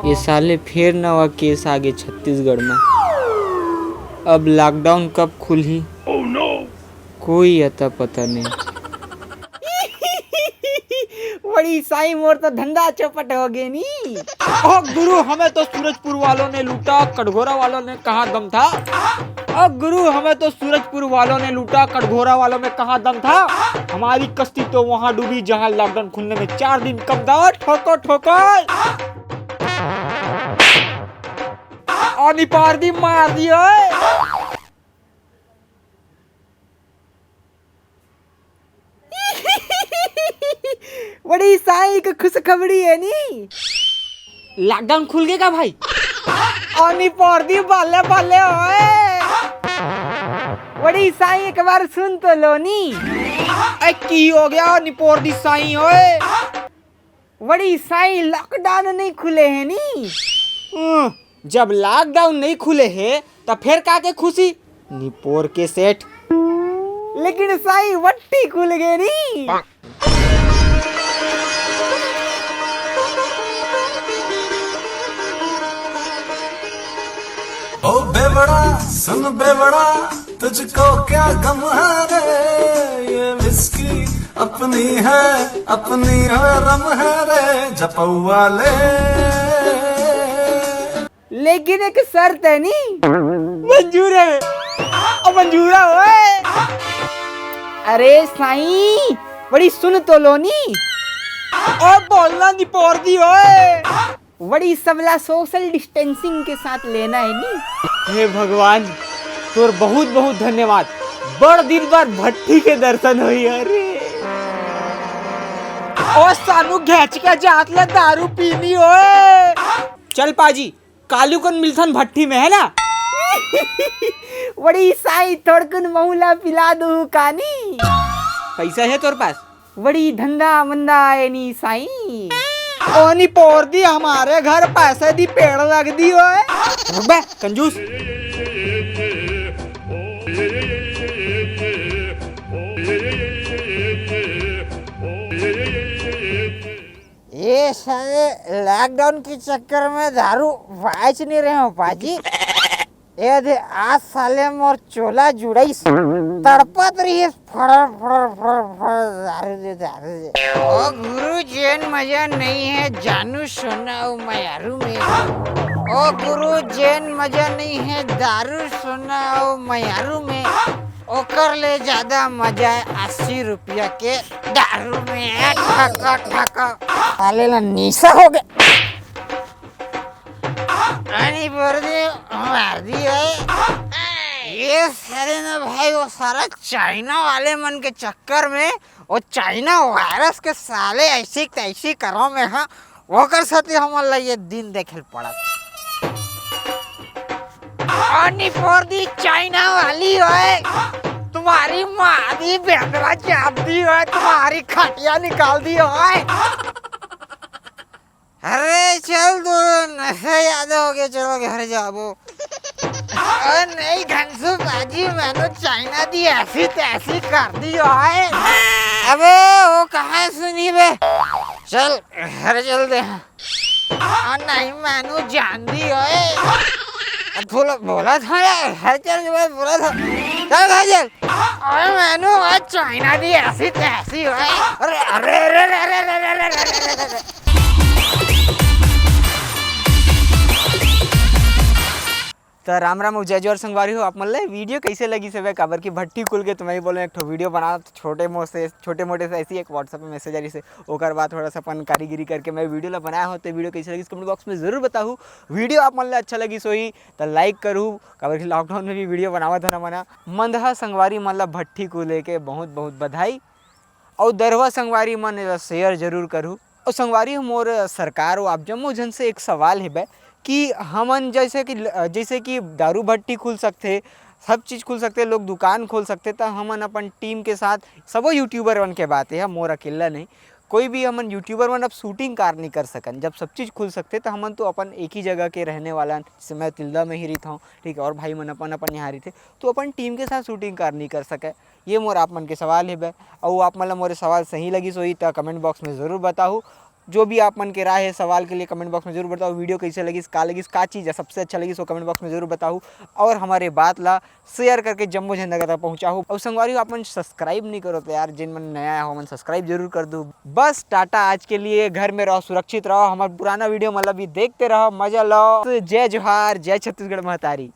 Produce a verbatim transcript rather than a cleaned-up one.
ये साले फेर नवा केस आगे छत्तीसगढ़ में। अब लॉकडाउन कब खुलही, कोई अता पता नहीं। बड़ी साईं, मोर तो धंधा चौपट हो गए नी। ओ गुरु, हमें तो सूरजपुर वालों ने लूटा, कटघोरा वालों ने कहा दम था। ओ गुरु, हमें तो सूरजपुर वालों ने लूटा, कटघोरा वालों में कहा दम था। हमारी कश्ती तो वहां डूबी, जहां लॉकडाउन खुलने में चार दिन कम था। ठोको ठोको। और निपार दी मार दी ओए। बड़ी साईं, एक खुशखबरी है नी। लॉकडाउन खुल गए का भाई? और निपोर दी बाले बाले ओए। बड़ी साईं, एक बार सुन तो लो नी। ए, की हो गया निपोर दी साईं ओए? बड़ी साईं, लॉकडाउन नहीं खुले है नी। हम्म, जब लॉकडाउन नहीं खुले है, तो फिर का के खुशी? निपोर के सेठ। लेकिन साईं, भट्ठी खुल गए नी। ओ बेवड़ा, सुन बेवड़ा, तुझको क्या गम है रे? ये विस्की अपनी है, अपनी है रम है रे, जपौआ ले। लेकिन एक शर्त है नी। मंजूर है। ओ मंजूरा ओए। अरे साईं, बड़ी सुन तो लो नी। और बोलना निपोर दी ओए। बड़ी सबला सोशल डिस्टेंसिंग के साथ लेना है नी। हे भगवान, तोर बहुत बहुत धन्यवाद। बड़ दिन बाद भट्ठी के दर्शन हुई। अरे ओ सानू, घेच के जात ले दारू पीनी ओए। चल पाजी, कालू कन मिलथन भट्ठी में, है ना? बड़ी साईं, थोड़कुन महुला पिला दू कानी। पैसा है तोर पास? बड़ी धंधा मंदा है नी साईं। ओ निपोर दी, हमारे घर पैसे दी पेड़ लग दी ओए। रुक बे, कंजूस। ये सारे लॉकडाउन के चक्कर में दारू बाच नहीं रहे हो पाजी। ये दे, आज साले मोर चोला जुड़ाइस, तड़पत रहिस, फड़र फड़र फड़र फड़र, दारू दे, दारू दे। ओ गुरु, जेन मजा नहीं है जानू सोना ओ मयारू में। ओ गुरु, जेन मजा नहीं है दारू सोना ओ मयारू में, ओकर ले ज्यादा मजा है अस्सी रुपया के दारू में। ठका ठका। साले ला निशा हो गया। अरे निपोर दी मार दी है। ये सारे ना भाई, वो सारा चाइना वाले मन के चक्कर में, वो चाइना वायरस के साले ऐसी तैसी करो में, हाँ, ओकर साथे हमन ला ये दिन देखे ल पड़त। ओ निपोर दी चाइना वाली ओए, तुम्हारी माँ दी बेंदरा चाप दी ओए, तुम्हारी खटिया निकाल दी ओए। अरे चल, तो नशा ज्यादा हो गया, चलो घर जाबो। अरे नहीं घनसू पाजी, मैंने चाइना दी ऐसी तैसी कर दी ओए। अबे वो कहाँ सुनी बे, चल घर चल दे। आ, नहीं, मैनू जान दी ओए। आ, बोला, बोला था यार, हर चल के बाद बोला था। चल, चल, चल। अरे मैनू आज चाइना दी ऐसी तैसी ओए। अरे, अरे, अरे। त राम राम अउ जय जोहार संगवारी हो, आप मन ले वीडियो कैसे लगी से, काबर कि भट्ठी खुल के तुम्हें बोलो एक ठो वीडियो बना, छोटे मोटे, छोटे मोटे से ऐसी एक WhatsApp में मैसेज आ रही से, ओकर बाद थोड़ा सा अपन कारीगरी करके मैं वीडियो ला बनाया हो। तो वीडियो कैसे लगी कमेंट बॉक्स में जरूर बताहू। वीडियो आप मन ले अच्छा लगी सोई तो लाइक करू, काबर कि लॉकडाउन में भी वीडियो बनावत हो ना मना। मंदहा संगवारी मन ला भट्ठी खुले के बहुत बहुत बधाई। अउ दरवा संगवारी मन एला शेयर जरूर करहू। अउ संगवारी हो मोर सरकार अउ आप जम्मो झन से एक सवाल हेबे कि हमन जैसे कि, जैसे कि दारू भट्टी खुल सकथे, सब चीज़ खुल सकथे, लोग दुकान खोल सकथे, त हमन अपन टीम के साथ सबो यूट्यूबर मन के बात हे, मोर अकेला नहीं, कोई भी हमन यूट्यूबर मन अब शूटिंग कार नहीं कर सकन। जब सब चीज़ खुल सकथे त हमन तो अपन एक ही जगह के रहने वाला, जैसे मैं तिल्दा में ही रहिथौं, ठीक है, और भाई मन अपन अपन यहाँ रहिथे, तो अपन टीम के साथ शूटिंग कार नहीं कर सके। ये मोर आप मन के सवाल हेबे। अउ आप मन ला मोर सवाल सही लगिस होही त कमेंट बॉक्स में जरूर बताहू। जो भी आप मन के राय हे सवाल के लिए कमेंट बॉक्स में जरूर बताओ। वीडियो कैसे लगिस, का लगिस, का चीज़ सबसे अच्छा लगिस, वो कमेंट बॉक्स में जरूर बताओ। और हमर बात ला शेयर करके जम्मो झन तक पहुँचाहू। और संगवारी हो, आप मन सब्सक्राइब नहीं करो तो यार, जिन मन नया हो, मन सब्सक्राइब जरूर कर दो। बस टाटा आज के लिए, घर में रहो, सुरक्षित रहो, हमारे पुराना वीडियो मतलब भी देखते रहो, मजा लो। जय जोहार, जय छत्तीसगढ़ महतारी।